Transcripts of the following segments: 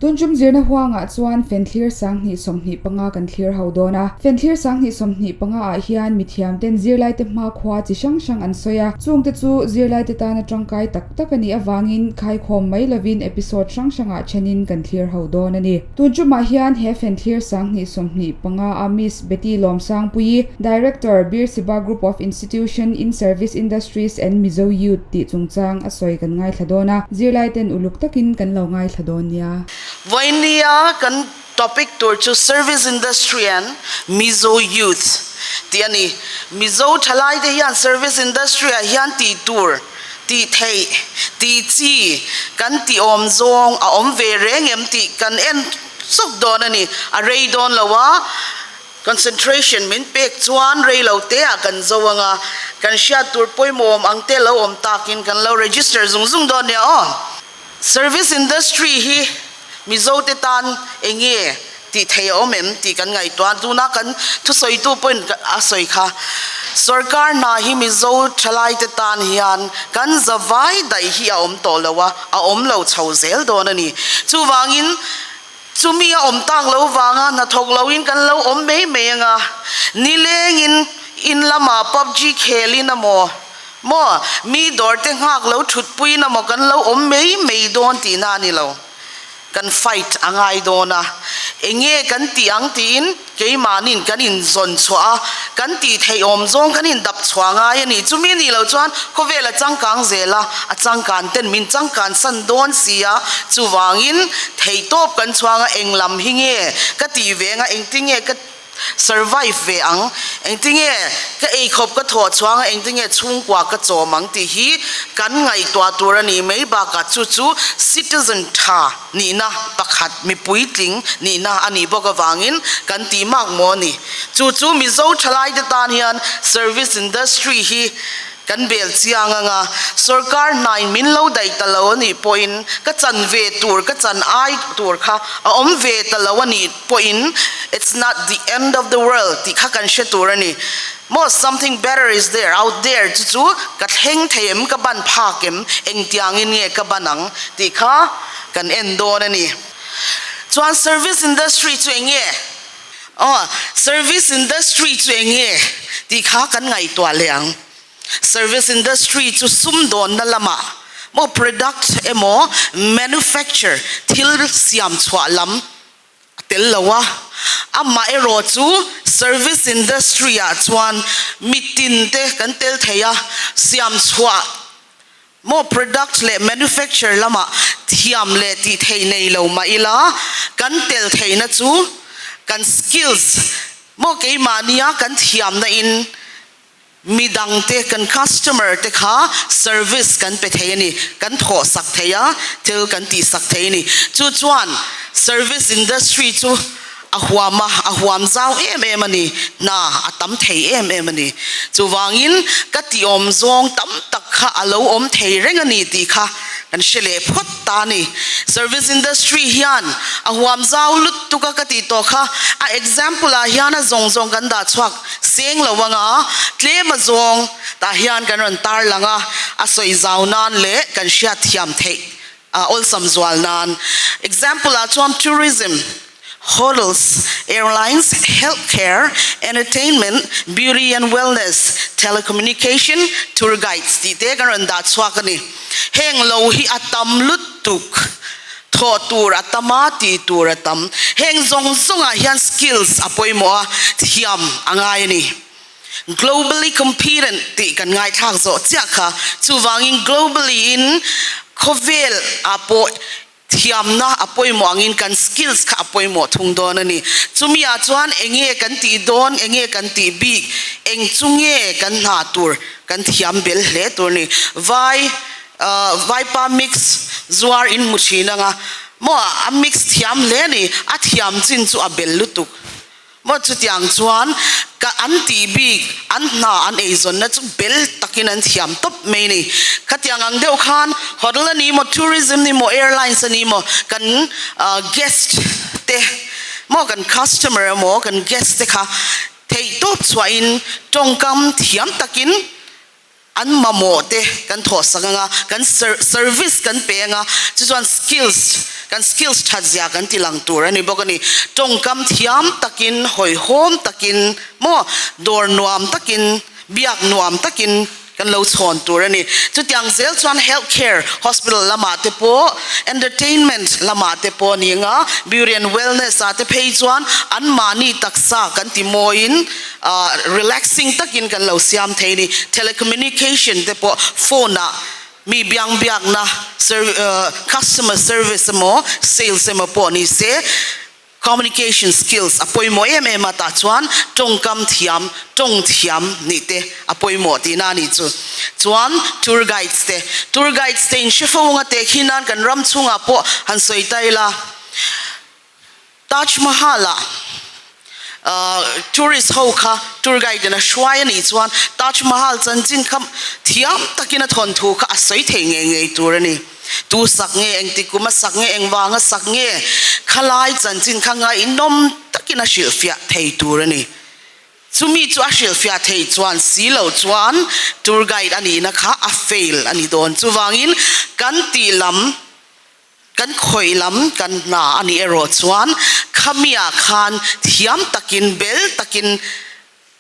Tun tum zirna huangah chuan Fenthlir 2025 kan thlir ho dawn a. Fenthlir 2025 ah hian mithiam ten zirlaite hmakhua chi hrang hrang an sawi a, chungte chu zirlaite tana tangkai tak tak a nih avangin khaikhawm mai lovin episode hrang hrangah thenin kan thlir ho dawn a ni. Tun tumah hian he Fenthlir 2025 a Miss Betty Lawmsangpuii, Director, Birsiba Group of Institution in Service Industries and Mizo Youth tih chungchang a sawi kan ngaithla dawn a, zirlai ten uluk takin kan lo ngaithla dawn nia. Vawinia kan topic tur chu Service Industry and Mizo Youth tih a ni. Mizo thalaite hian Service Industry ah hian tih tur, tih theih, tih chi kan tih awm zawng a awm ve reng em tih kan en suk dawn a ni. A rei dawn lo a, concentration min pek chuan rei lo te ah kan zo ang a, kan hriat tur pawimawh awm ang te lo awm takin kan lo register zung zung dawn nia aw. Service industry hi Mizo te tan eng nge tih theih a awm em tih kan ngaihtuah a, tuna kan thusawitu pawhin a sawi kha sorkar hna hi Mizo thalai te tan hian kan zavai daih hi a awm tawh lo a, a awm lo chho zel dawn a ni. Chuvangin chumi a awm tak lo vanga hnathawk loin kan lo awm mai mai anga, nilengin in lamah PUBG khelin amaw maw mi dawr te nghak lo thutpuiin amaw kan lo awm mai mai dawn tihna a ni lo. Kan fight a ngai dawn a, enge kan tih ang tiin keimahniin kan inzawn chhuah a, kan tih theih awm zawng kan indap chhuah ngai a ni. Chumi nih loh chuan khawvel a changkang zel a, a changkan ten min changkan san dawn si a, chuvangin theihtawp kan chhuang a, eng lam hi nge ka tih ve anga engtinge ka Survive ve ang. Engtinge ka eikhawp ka thawh chhuang a, engtinge chhungkua ka chawm ang tih hi kan ngaihtuah tur a nih mai bakah chu chu citizen tha nihna pakhat, mi puitling nihna a nih bawk avangin kan tih mak maw a ni. Chu chu Mizo thalaite tan hian service industry hi Kan bel chiang ang a, sorkar hnain min lo daih ta lo a nih pawhin ka chan ve tur, ka chan ai tur kha a awm ve ta lo a nih pawhin it's not the end of the world tih kha kan hre tur a ni. Maw something better is there out there chu chu ka thleng thei em, ka ban phak em, engtiangin nge ka ban ang tih kha kan en dawn a ni. Chuan service industry chu eng nge? Aw, service industry chu eng nge tih kha kan ngaihtuah leh ang. Service industry chu sumdawnna lamah maw product emaw manufacture thil siam chhuah lam a tel lo a, amaherawh chu service industry ah chuan mitin te kan tel thei a, siam chhuah Maw product leh manufacture lamah thiam leh tih theih nei lo mah ila, kan tel theihna chu kan skills maw keimahnia kan thiamna in midangte kan customer te kha service kan pe thei a ni, kan thawh sak thei a, thil kan tih sak thei a ni. Chu chuan service industry chu A huam a, a huam zau em em a ni, hna a tam thei em em a ni. Chuvangin ka tih awm zawng tam tak kha a lo awm thei reng a ni tih kha kan hre leh phawt ta a ni. Service industry hian a huam zau lutuk a ka tih tawh kha a example ah hian a zawng zawng kan dah chhuak seng lo ang a, tlem a zawng tah hian kan rawn tarlang a, a sawi zau nan leh kan hriatthiam theih A awlsam zual nan example ah chuan tourism, hotels, airlines, healthcare, entertainment, beauty and wellness, telecommunication, tour guides tih te kan rawn dah chhuak a ni. Heng lo hi a tam lutuk, thawh tur a tam a, tih tur a tam. Heng zawng zawngah hian skills a pawimawh a, thiam a ngai a ni. Globally competent tih kan ngaithlak zawh chiah kha. Chuvangin globally in khawvel ah pawh thiamna a pawimawh angin kan skills kha a pawimawh thung dawn a ni. Chumi ah chuan enge kan tih dawn, enge kan tih bik, eng chu nge kan hna tur kan thiam bel hle tur a ni. Vai vaipa mix zuar in hmu thin anga maw a mix thiam hle a ni, a thiam chin chu a bel lutuk. Maw chutiang chuan ka an tih bik, an hna an eizawnna chu bel takin an thiam tawp mai ni. Khatiang ang deuh khan hotel a ni maw, tourism ni maw, airlines a ni maw, kan guest te maw kan customer emaw kan guest te kha theihtawp chhuahin tawngkam thiam takin An mamawh te kan thawhsak anga, kan service kan pe anga, chu chuan skills Kan skills that zia kan ti lang tur a ni bawk a ni. Tawngkam thiam takin, hawihhawm takin maw, dawr nuam takin, biak nuam takin kan lo chhawn tur a ni. Chutiang zel chuan health care hospital lamah te pawh, entertainment lamah te pawh a ni anga, beauty and wellness ah te phei chuan anmahni taksa kan ti mawiin relaxing takin kan lo siam thei a ni. Telecommunication te pawh phone ah mi biang biakna customer service emaw sales emaw pawh ni se communication skills a pawimawh em em a, tah chuan tawngkam thiam, tawng thiam nih te a pawimawh tihna a nih chu. Chuan tour guides te, tour guides te in hre fo anga teh khi nan kan ram chhungah pawh han sawi ta ila, Taj Mahal ah tourist ho kha tour guide in a hruai a nih chuan Taj Mahal chanchin kha thiam takin a thawnthu kha a sawi thei ngei ngei tur a ni. Tu sak nge, engtik kum a sak nge, engvang a sak nge, khalai chanchin kha ngaihnawm takin a hrilhfiah thei tur a ni. Chumi chu a hrilhfiah thei chuan si lo chuan tour guide a nihna kha a fail a ni dawn. Chuvangin kan tih lam. Kan khawih lam kan hna a nih erawh chuan khamiah khan thiam takin, bel takin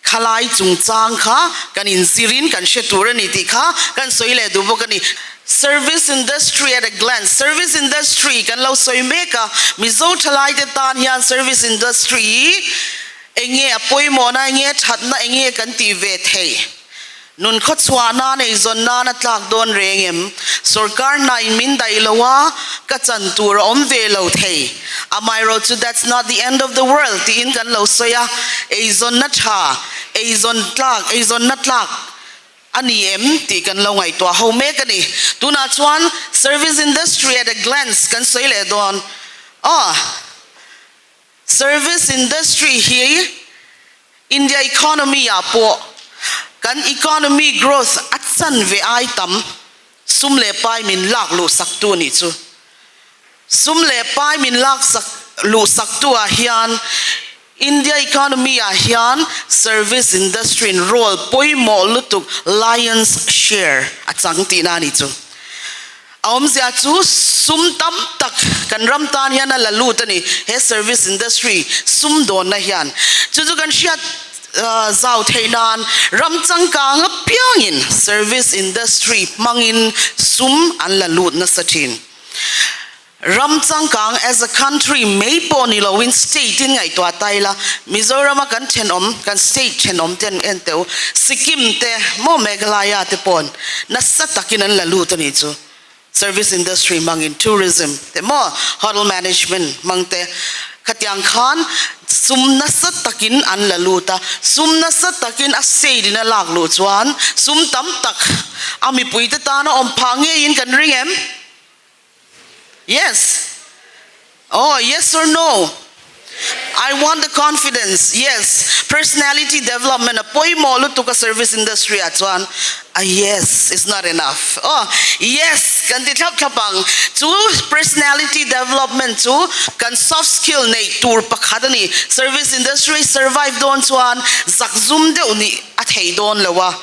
khalai chungchang kha kan inzirin kan hre tur a ni tih kha kan sawi leh duh bawk a ni. Service industry at a glance, Service industry kan lo sawi mek a, Mizo thalaite tan hian service industry hi enge a pawimawhna, enge thatna, enge kan tih ve theih? Nun khawchhuah nan eizawn nan a tlak dawn reng em? Sorkar hna in min daih lo a, ka chan tur a awm ve lo thei. Amaherawh chu that's not the end of the world tiin kan lo sawi a, eizawnna tha, eizawn tlak, eizawnna tlak a ni em tih kan lo ngaihtuah ho mek a ni. Tunah chuan service industry at a glance kan sawi leh dawn. Aw. Service industry hi India economy ah pawh kan economy growth a chan ve ai tam sum leh pai min lak luh sak tu nih chu. Sum leh pai min lak sak luh sak tu ah hian India economy ah hian service industry in role pawimawh lutuk lion's share a chang tihna a nih chu. A awmzia chu sum tam tak kan ram tan hian a la lut a ni, he service industry sum dawnna hian. Chu chu kan hriat zau theih nan ram changkang apiangin service industry hmangin sum an la lut nasa thin. Ram changkang as a country mai pawh ni loin state in ngaihtuah ta ila, Mizorama kan thenawm, kan state thenawm te an en teuh, Sikkim te maw Meghalaya te pawn nasa takin an la lut a nih chu. Service industry hmangin tourism te maw hotel management hmang te khatiang khan sum nasa takin an la lut a, sum nasa takin a state in a lak luh chuan sum tam tak a mipui te tana awm phah ngeiin kan ring em? Yes. Oh, yes or no? I want the confidence. Yes. Personality development a pawimawh lutuk a service industry ah chuan a yes is not enough. Oh, yes kan ti thlap thlap ang. Chu personality development chu kan soft skill neih tur pakhat a ni. Service industry survive dawn chuan zakzum deuh nih a thei dawn lo a.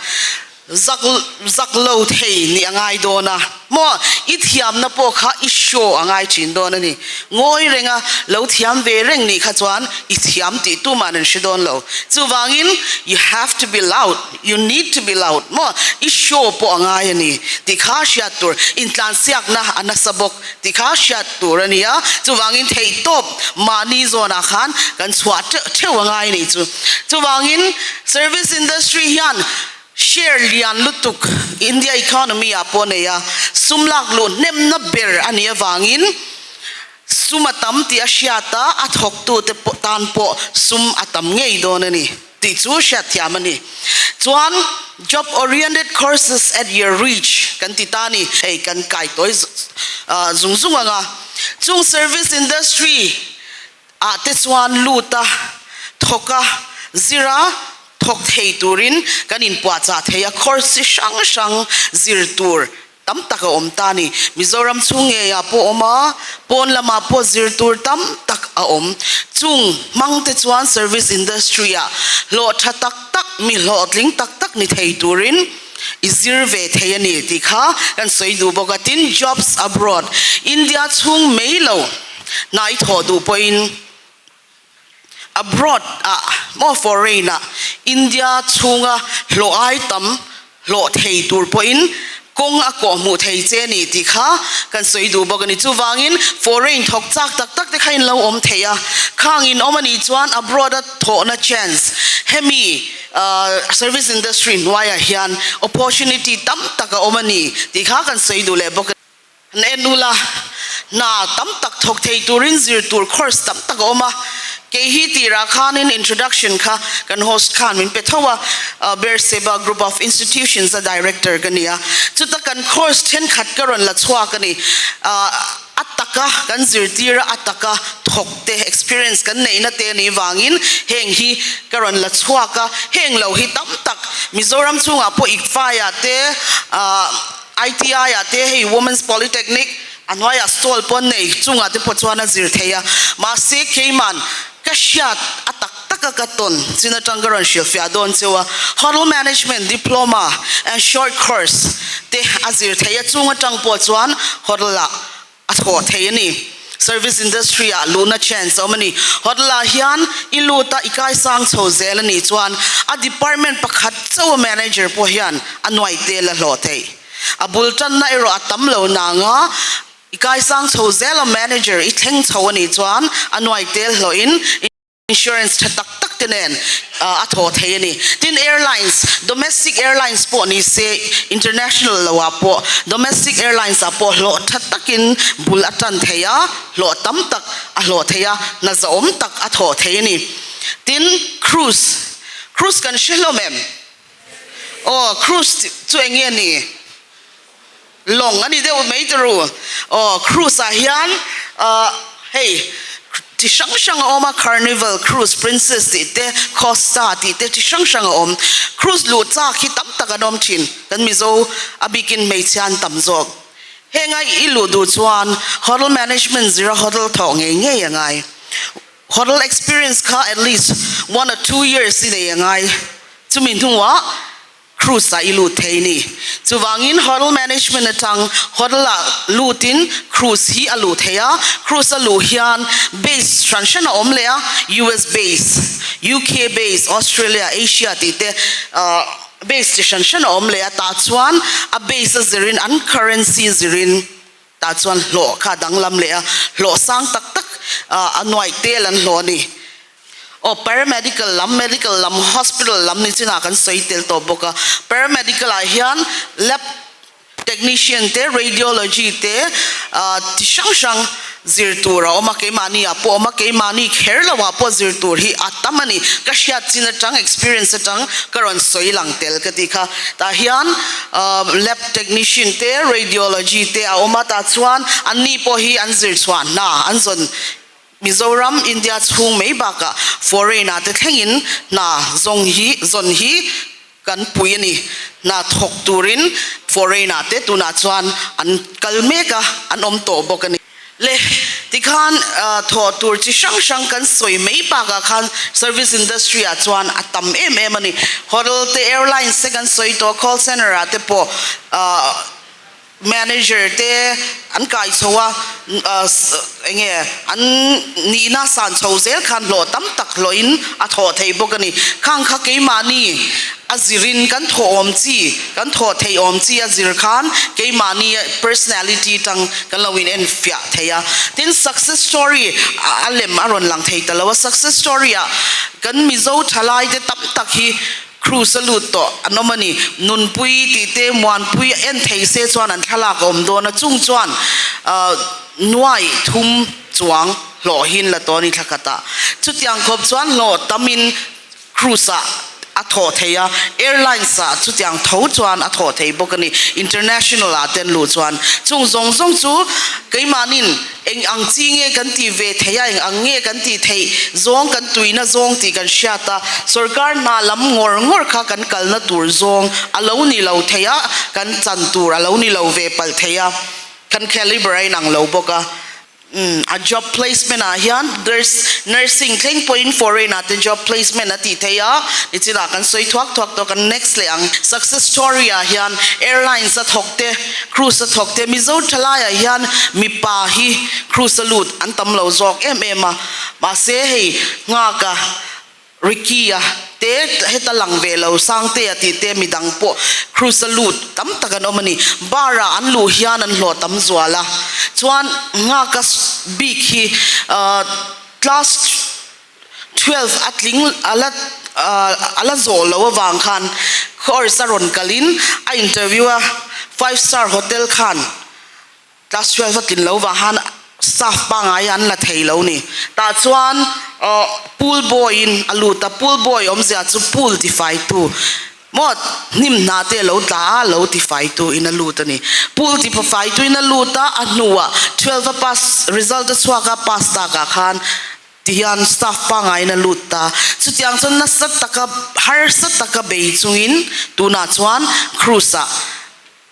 Zak zak lo thei nih a ngai dawn a maw? I thiamna pawh kha i show a ngai thin dawn a ni. Ngawi renga lo thiam ve reng nih kha chuan i thiam tih tuman an hre dawn lo. Chuvangin you have to be loud, you need to be loud maw? I show pawh a ngai a ni tih kha hriat tur. Intlansiakna a nasa bawk tih kha hriat tur a ni a. Chuvangin theihtawp mahni zawnah khan kan chhuah theuh a ngai a nih chu. Chuvangin service industry hian Share lian lutuk India economy ah pawh nei a, sum lak luh hnemna ber a nih avangin sum a tam tih a hriat a, a thawktute tan pawh sum a tam ngei dawn a ni tih chu hriatthiam a ni. Chuan job oriented courses at your reach kan ti ta a ni. Hei kan kai tawi zung zung ang a, chung service industry ah te chuan lut a, thawk a, zir a, thawk thei turin kan inpuahchah thei a, course chi hrang hrang zir tur tam tak a awm ta a ni. Mizoram chhung ngeiah pawh a awm a, pawn lamah pawh zir tur tam tak a awm. Chung hmang te chuan service industry ah hlawh tha tak tak, mi hlawhtling tak tak ni thei turin. I zir ve thei a ni tih kha kan sawi duh bawk a. Tin, jobs abroad, India chhung mai lo hna i thawh duh pawhin abroad ah maw foreign ah India chhunga hlawh ai tam hlawh thei tur pawhin kawng a kawh hmuh thei che a ni tih kha kan sawi duh bawk a ni. Chuvangin foreign thawk chak tak tak te kha in lo awm thei a, khang in awm a nih chuan abroad a thawhna chance hemi service industry hnuaiah hian opportunity tam tak a awm a ni tih kha kan sawi duh leh bawk a ni. En ula, hna tam tak thawk thei turin zir tur course tam tak a awm a, kei hi tirah khanin introduction kha kan host khan min pe tho a, Berseba Group of Institutions a director ka ni a, chuta kan course thenkhat ka rawn la chhuak a ni, a taka kan zirtir a, a taka thawk te experience kan neihna te anih vangin heng hi ka rawn la chhuak a, heng lo hi tam tak Mizoram chhungah pawh ICFAI-ah te, ITI ah te hei Women's Polytechnic a hnuaiah stall pawh an nei chungah te pawh chuan a zir thei a, mahse keiman ka hriat a tak tak a ka tawn chin atang ka rawn hrilhfiah dawn cheu a, Hotel Management Diploma and Short Course te a zir thei a chung atang pawh chuan hotel ah a thawh thei a ni. Service industry ah luhna chance a awm a ni. Hotel ah hian i lut a i kaisang chho zel a nih chuan a department pakhat chauh a manager pawh hian a nuai tel a hlawh theih. A bul tanna erawh a tam lo nang a, i kaisang chho zel a manager i thleng chho a nih chuan a nuai tel hlawh in Insurance tha tak tak te nen a thaw thei a ni. Tin, airlines, domestic airlines pawh ni se, international lo ah pawh, domestic airlines ah pawh hlawh tha takin bul a tan thei a, hlawh tam tak a hlawh thei a, hna zahawm tak a thawh thei a ni. Tin, cruise, cruise kan hre hlawm em? Aw, cruise chu eng nge ni? Lawng a ni deuh mai turu. Aw, cruise ah hian ah hei chi hrang hrang a awm a, Carnival Cruise, Princess tih te, Costa tih te chi hrang hrang a awm. Cruise luh chak hi tam tak an awm thin, kan Mizo a bikin hmeichhia an tam zawk. Henga i luh duh chuan hotel management zira hotel thawh ngei ngei a ngai. Hotel experience kha at least one or two years i nei a ngai. Chumi hnuah Cruise ah i lut thei ni. Chuvangin hotel management atang hotel ah lutin cruise hi a luh thei a, cruise a luh hian base hran hran a awm leh a, US base, UK base, Australia, Asia tih te base chi hran hran a awm leh a, tah chuan a base a zirin an currency zirin tah chuan hlawh kha a danglam leh a, hlawh sang tak tak a nuaih tel an hlawh a ni. Aw paramedical lam, medical lam, hospital lam ni chinah kan sawi tel tawh bawk a. Paramedical ah hian lab technician te, radiology te ah ti hrang hrang zir tur a awm a, keimahni ah pawh a awm a, keimahni kher lo ah pawh zir tur hi a tam a ni. Ka hriat chin atang, experience atang ka rawn sawi lang tel ka tih kha. Tah hian ah lab technician te, radiology te a awm a, tah chuan anni pawh hi an zir chhuah hna an zawn Mizoram, India chhung mai bakah foreign ah te thlengin hna zawng hi zawn hi kan pui a ni. Hna thawk turin foreign ah te tunah chuan an kal mek a, an awm tawh bawk a ni. Le tikhan thawh tur chi hrang hrang kan sawi mai bakah khan service industry ah chuan a tam em em a ni. Hotel te, airlines te kan sawi tawh, call center ah te pawh Manager te an kai chho a, enge an nihna san chho zel khan hlawh tam tak hlawhin a thawh thei bawk a ni. Khang kha keimahni a zirin kan thawh awm chi, kan thawh theih awm chi a zir khan keimahni personality tang kan lo in enfiah thei a. Tin, success story a lem a rawn lang thei ta lo a, success story ah kan Mizo thalai te tam tak hi Cruise a lut tawh an awm a ni. Nunpui tih te Muanpui a en thei se chuan an thlalak a awm dawn a, chung chuan nuai thum chuang hlawhin la tawh a ni thla khatah. Chutiang khawp chuan hlawh tamin cruise ah a thawh thei a, airlines ah chutiang tho chuan a thawh thei bawk a ni, international ah te an luh chuan. Chung zawng zawng chu keimahnin Eng ang chi nge kan tih ve theih a, eng ang nge kan tih theih zawng kan tuina zawng tih kan hriat a, sorkar hna lam ngawr ngawr kha kan kalna tur zawng a lo ni lo thei a, kan chan tur a lo ni lo ve palh thei a, kan calibre a inang lo bawk a. Umm a job placement ah hian nurse nursing thleng pawhin foreign ah te job placement a tih theih a, nichinah kan sawi thuak thuak tawh kan next leh ang. Success story ah hian airlines a thawk te, cruise a thawk te, Mizo thalai ah hian mipa hi cruise a lut an tam lo zawk em em a, mahse hei nghak a Ricky-a te heta lang ve lo, Sangtea tih te midang pawh cruise a lut tam tak an awm a ni. Bar ah an luh hian an hlawh tam zual a, chuan nghaka bik hi class 12 a tling ala ala zawh loh avang khan course a rawn kalin a interview a, five star hotel khan Class 12 a tlin lo vang han staff pangngai an la thei lo ni. Tah chuan pool boy in a lut a, pool boy awmzia chu pool tifai tu maw hnim hna te lo tla a, lo tifai tu in a lut a ni. Pool tifai tu in a lut a, a hnuah 12 a pass result a chhuak a, pass takah khan tihian staff pangngai in a lut ta. Chutiang chuan nasa taka harsa taka bei chungin tunah chuan cruise ah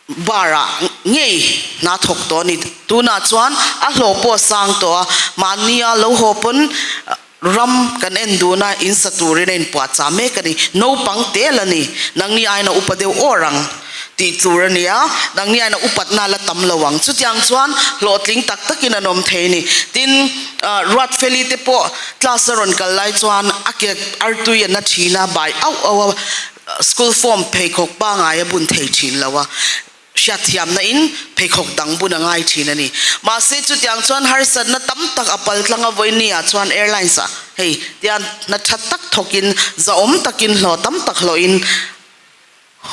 Bar ah ngei hna thawk tawh a ni. Tunah chuan a hlawh pawh a sang tawh a, mahni a lo haw pawn ram kan en dun a, in sa turin a inpuahchah mek a ni. Naupang tel a ni, nangni aiin a upa deuh awr ang tih tur a ni a, nangni aiin a upatna la tam lo ang. Chutiang chuan hlawhtling tak takin an awm thei a ni. Tin, Ruatfeli te pawh class a rawn kal lai chuan a ke artui a na thin a, bai auh auh a. School form pheikhawk pangai a bun thei thin lo a, hriatthiamna in pheikhawk dang bun a ngai thin a ni. Mahse chutiang chuan harsatna tam tak a pal tlang a vawiin ah chuan airlines ah hei tian hna tha tak thawkin zahawm takin hlawh tam tak hlawhin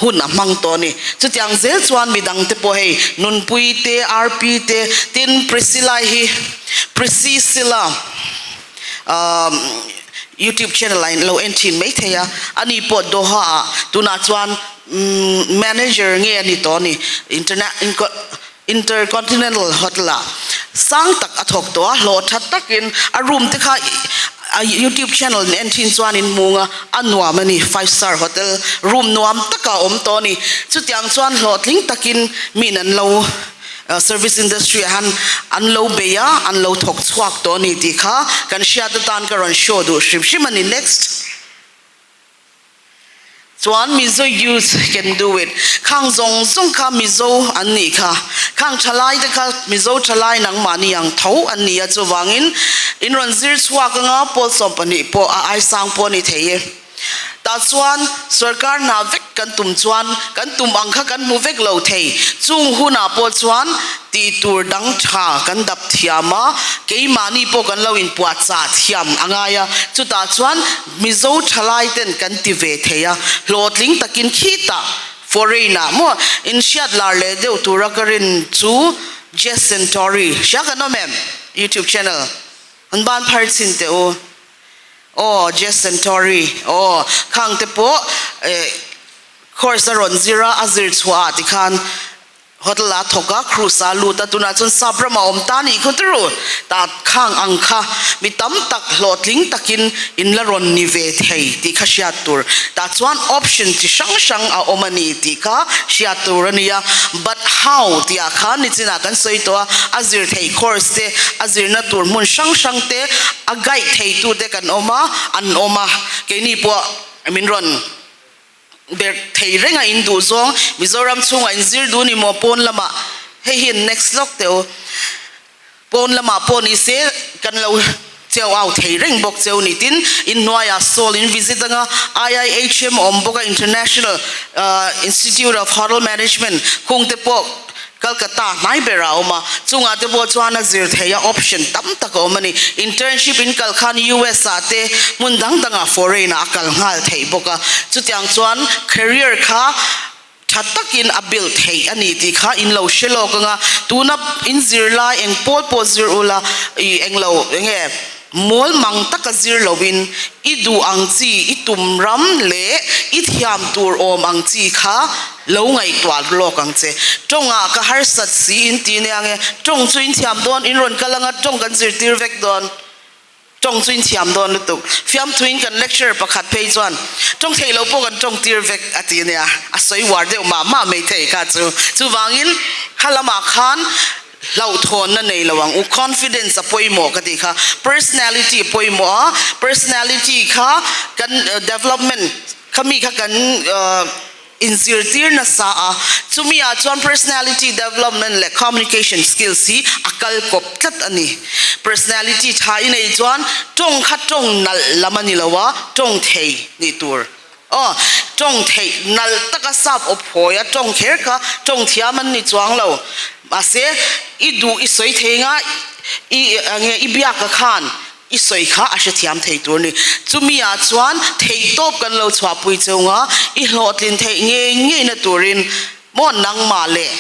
hun a hmang tawh a ni. Chutiang zel chuan midang te pawh hei Nunpui te, RP te, tin Priscilla hi Priscilla Umm youtube channel ah in lo en thin mai thei a, ani pawh Doha ah tunah chuan umm manager nge a ni tawh a ni interna intercontinental hotel ah sang tak a thawk tawh a, hlawh tha takin a room te kha a youtube channel in en thin chuan in hmung a, a nuam a ni five star hotel room nuam takah a awm tawh a ni, chutiang chuan hlawhtling takin min an lo. Service industry ah hian an lo bei a, an lo thawk chhuak tawh a ni tih kha kan hriat atan ka rawn show duh hrim hrim a ni. Next. Chuan Mizo youth can do it. Khang zawng zawng kha Mizo an nih kha. Khang thalai te kha Mizo thalai nangmahni ang tho an ni a, chuvangin in rawn zir chhuak anga pawl 12 pawh a aisang pawh a ni thei e. Tah chuan sorkar hna vek kan tum chuan kan tum ang kha kan hmu vek lo thei. Chung hunah pawh chuan tih tur dang tha kan dap thiam a, keimahni pawh kan lo inpuahchah thiam a ngai a. Chutah chuan Mizo thalai ten kan ti ve thei a, hlawhtling takin khitah foreign ah maw inhriat lar leh deuh tura ka rin chu Jason Tory hria kan awm em? Youtube channel an ban phar chhin teh u. Aw Jason Tory aw khang te pawh eh course a rawn zir a, a zir chhuah ah tikhan hotel ah a thawk a, cruise ah a lut a, tunah chuan sap ramah a awm ta nih khaw turu tah khang ang kha mi tam tak hlawhtling takin in la rawn ni ve thei tih kha hriat tur tah chuan option chi hrang hrang a awm a ni tih kha hriat tur a nia but how tih ah khan nichinah kan sawi tawh a, a zir thei course te a zirna tur hmun hrang hrang te A guide theitute kan awm a, an awm a, keini pawh min rawn ber thei reng a in duh zawng Mizoram chhungah in zir duh ni maw pawn lamah hei hi next lawk teh u, pawn lamah pawh ni se kan lo cheu au thei reng bawk cheu ni tin inhnuaiah Seoul in visit anga IIHM a awm bawk a International Institute of Hotel Management khungte pawh Calcutta hnai ber a awm a, chungah te pawh chuan a zir theih a option tam tak a awm a ni. Internship in kal khan US ah te hmun dang dangah foreign ah a kal nghal theih bawk a, chutiang chuan career kha tha takin a build theih a ni tih kha in lo hre lawk ang a, tuna in zir lai eng pawl pawh zir ula ih englo enge Mawl mang taka zir loin i duh ang chi, i tum ram leh i thiam tur awm ang chi kha lo ngaihtuah lawk ang che. Tawngah ka harsat si in ti nia nge, tawng chu in thiam dawn, in rawn kal anga tawng kan zirtir vek dawn, tawng chu in thiam dawn lutuk. Fiamthuin kan lecturer pakhat phei chuan tawng theih loh pawh kan tawng tir vek a ti nia, a sawi uar deuh mah mah mai thei kha chu. Chuvangin kha lamah khan. Hlauhthawnna nei lo ang u. Confidence a pawimawh ka tih kha. Personality a pawimawh a, personality kha kan development kha mi kha kan inzirtir nasa a, chumi ah chuan personality development leh communication skills hi a kal kawp tlat a ni. Personality tha i nei chuan tawng kha tawng nalh lam a ni lo a, tawng thei nih tur. Aw, tawng theih nalh taka sap awp hawi a tawng kher kha tawng thiam an ni chuang lo. Mahse, i duh i sawi thei nga, i nge i biaka khan i sawi kha a hrethiam thei tur a ni. Chumi ah chuan theihtawp kan lo chhuahpui cheu nga, i hlawhtlin theih ngei ngeina turin maw nangmah leh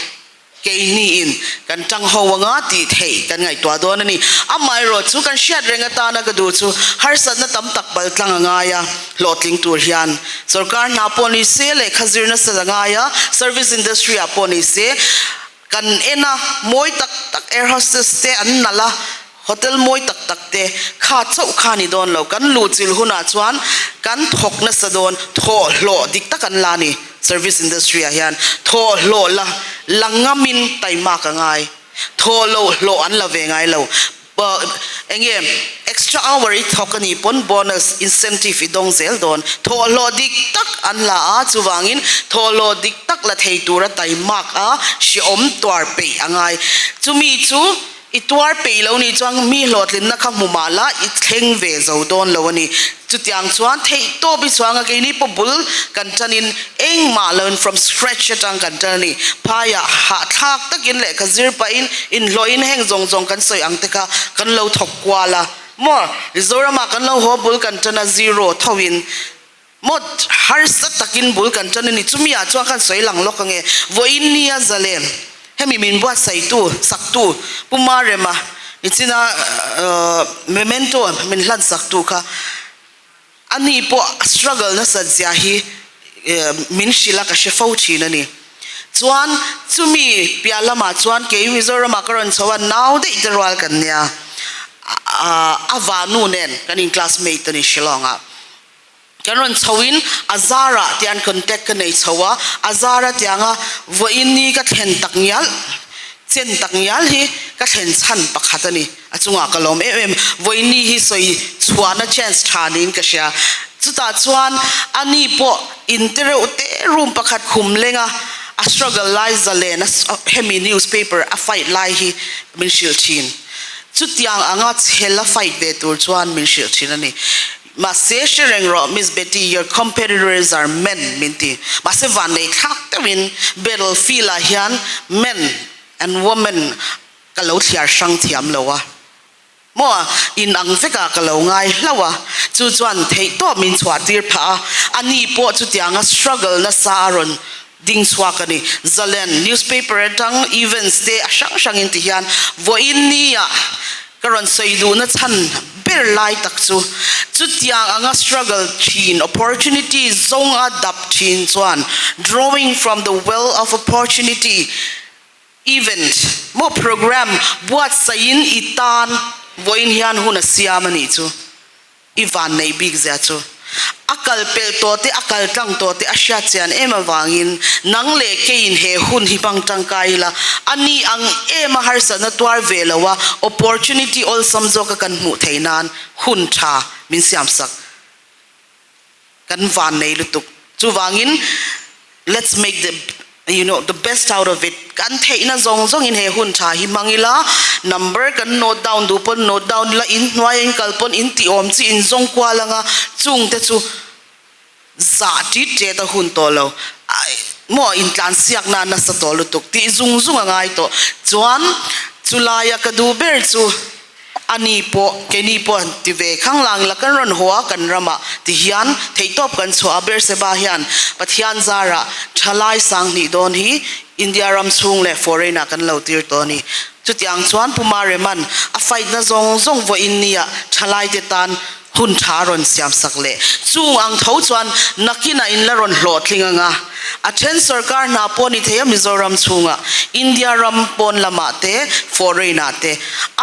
Keini in kan tang ho anga tih theih kan ngaihtuah dawn a ni. Amaherawh chu kan hriat reng atana ka duh chu harsatna tam tak bal tlang a ngai a, hlawhtling tur hian sorkar hna pawh ni se, lehkha zir nasa a ngai a, service industry ah pawh ni se kan en a, mawi tak tak air hostess te an nalh a, Hotel mawi tak tak te kha chauh kha ni dawn lo, kan luhchilh hunah chuan kan thawk nasa dawn, thawh hlawh dik tak an la ni, service industry ah hian thawh hlawh la la ngamin taimak a ngai, thawh loh hlawh an la ve ngai lo, enge extra hour i thawk a nih pawn bonus incentive i dawng zel dawn, thawh hlawh dik tak an la a, chuvangin thawh hlawh dik tak la thei tura taimak a hrehawm tuar peih a ngai, chumi chu. I tuar peih lo nih chuan mi hlawhtlinna kha hmu mah la i thleng ve zo dawn lo a ni. Chutiang chuan theihtawp i chuang a, keini pawh bul kan tanin engmah loin from scratch atang kan tan a ni. Phaiah hahthlak takin lehkha zir pahin inhlawhin heng zawng zawng kan sawi ang te kha kan lo thawk kual a maw. Mizoramah kan lo haw bul kan tan a zero thoin maw harsa takin bul kan tan a ni. Chumi ah chuan khan sawi lang lawk ange. Vawiin nia zalen hemi min buatsaihtu saktu Pu Marema nichina memento min hlan saktu kha ani pawh a struggle nasat zia hi min hrilh a ka hre fo thin a ni. Chuan chumi piah lamah chuan kei Mizoramah ka rawn chho a nau daih te rual kan nia a vanu nen kan in classmate a ni Shillong ah. Kan rawn chhoin Azara tian contact ka nei chho a, Azara tianga vawiin ni ka thlen tak ngial, chen tak ngial hi ka thlen chhan pakhat a ni. A chungah ka lawm em em, vawiin ni hi sawi chhuahna chance tha niin ka hria. Chutah chuan ani pawh in te reuh te room pakhat khum lenga a struggle lai zalen a hemi newspaper a fight lai hi min hrilh thin. Chutiang anga chhel a fight ve tur chuan min hrilh thin a ni. Mahse hre reng rawh Miss Betty, your competitors are men min ti. Mahse vannei thlak deuhin battle field ah hian men and women ka lo thliar hrang thiam lo a. Maw in ang vekah ka lo ngai hlauh a, chu chuan theihtawp min chhuah tir phah a, a ni pawh chutianga struggle nasa a rawn ding chhuak a ni. Zalen newspaper atang events te a hrang hrangin ti hian vawiin nia Ka rawn sawi duhna chhan ber lai tak chu, chutiang anga struggle thin, opportunity zawng a dap thin chuan drawing from the well of opportunity event maw program buatsaihin i tan vawiin hian hun a siam a nih chu. I van neih bik zia chu a kal pelh tawh te, a kal tlang tawh te a hriat chian em avangin nang leh keiin he hun hi hmang tangkai ila, a ni ang em a harsatna tuar ve lo a opportunity awlsam zawka kan hmuh theih nan hun tha min siamsak kan van nei lutuk. Chuvangin let's make the you know the best out of it kan theihna zawng zawngin he hun tha hi hmang ila, number kan note down duh pawn note down ila, in hnuaia in kal pawn in tih awm chi in zawng kual anga chungte chu zah tit tet a hun tawh lo maw intlan siakna a nasa tawh lutuk tih zung zung a ngai tawh chuan chulaia ka duh ber chu A ni pawh, keini pawh han ti ve khang lang ila kan rawn haw a kan ramah ti hian theihtawp kan chhuah a, Berseba hian Pathian zarah thalai 2000 dawn hi India ram chhung leh foreign ah kan lo tir tawh a ni. Chutiang chuan Pu Mareman a fight na zawng zawng vawiin nia thalai te tan Hun tha rawn siam sak leh chung ang tho chuan nakinah in la rawn hlawhtling anga a then sorkar hna pawh ni thei a Mizoram chhungah, India ram pawn lamah te, foreign ah te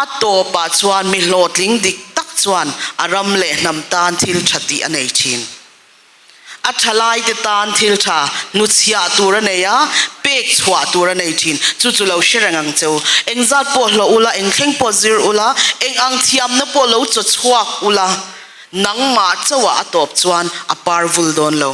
a tawpah chuan mi hlawhtling dik tak chuan a ram leh hnam tan thil tha tih a nei thin. A thalai te tan thil tha hnuchhiah tur a nei a, Pek chhuah tur a nei thin. Chu chu lo hre reng ang che u. Eng zat pawh hlawh ula, eng thleng pawh zir ula, eng ang thiamna pawh lo chaw chhuak ula, nangmah chauhah a tawp chuan a par vul dawn lo.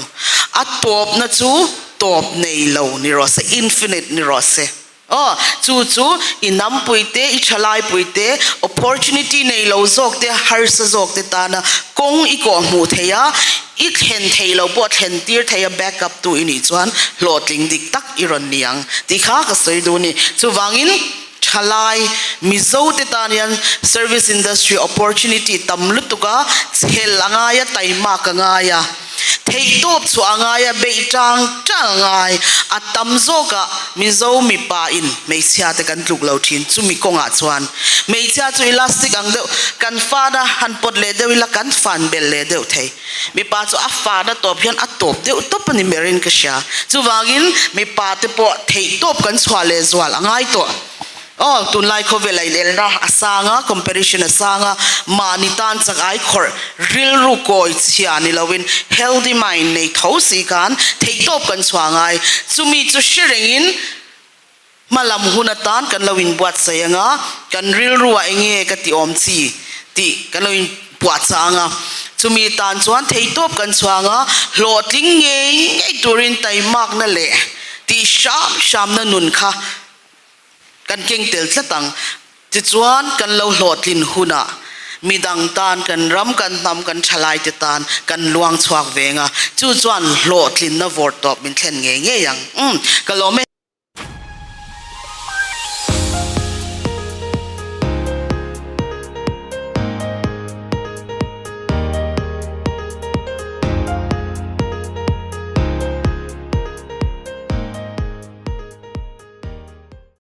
A tawpna chu tawp nei lo ni rawh se, infinite ni rawh se. Aw, chu chu i nampui te, i thalaipui te, opportunity nei lo zawk te, harsa zawk te tana kawng i kawh hmuh thei a, i thlen thei lo pawh thlen tir thei a back up tu i nih chuan hlawhtling dik tak i rawn ni ang tih kha ka sawi duh a ni. Chuvangin thalai Mizo te tan hian service industry opportunity tam lutuk a, chhel a ngai a, taimak a ngai a. Theihtawp chhuah a ngai a, beih tang tang a ngai. A tam zawkah Mizo mipa in hmeichhia te kan tluk lo thin. Chumi kawngah chuan hmeichhia chu elastic ang deuh kan fan a, han pawt leh deuh ila kan fan belh leh deuh thei. Mipa chu a fan a tawp hian a tawp deuh tawp a ni merin ka hria. Chuvangin mipa te pawh theihtawp kan chhuah leh zual a ngai tawh. Aw, tunlai khawvel a inelna a sang a, competition a sang a, mahni tan chak ai khawrh rilru kawi chhia ni loin healthy mind nei tho si khan theihtawp kan chhuah ngai. Chumi chu hre rengin hmalam hun atan kan lo inbuatsaih ang a, kan rilru ah enge ka ti awm chi tih kan lo inpuahchah ang a. Chumi tan chuan theihtawp kan chhuah ang a, hlawhtling ngei ngei turin taimakna leh tih hram hramna nun kha Kan keng tel tlat ang. Tichuan, kan lo hlawhtlin hunah midang tan, kan ram, kan hnam, kan thalaite tan kan luang chhuak veng a, chu chuan hlawhtlinna vawrtawp min thlen ngei ngei ang. Umm, ka lawm e.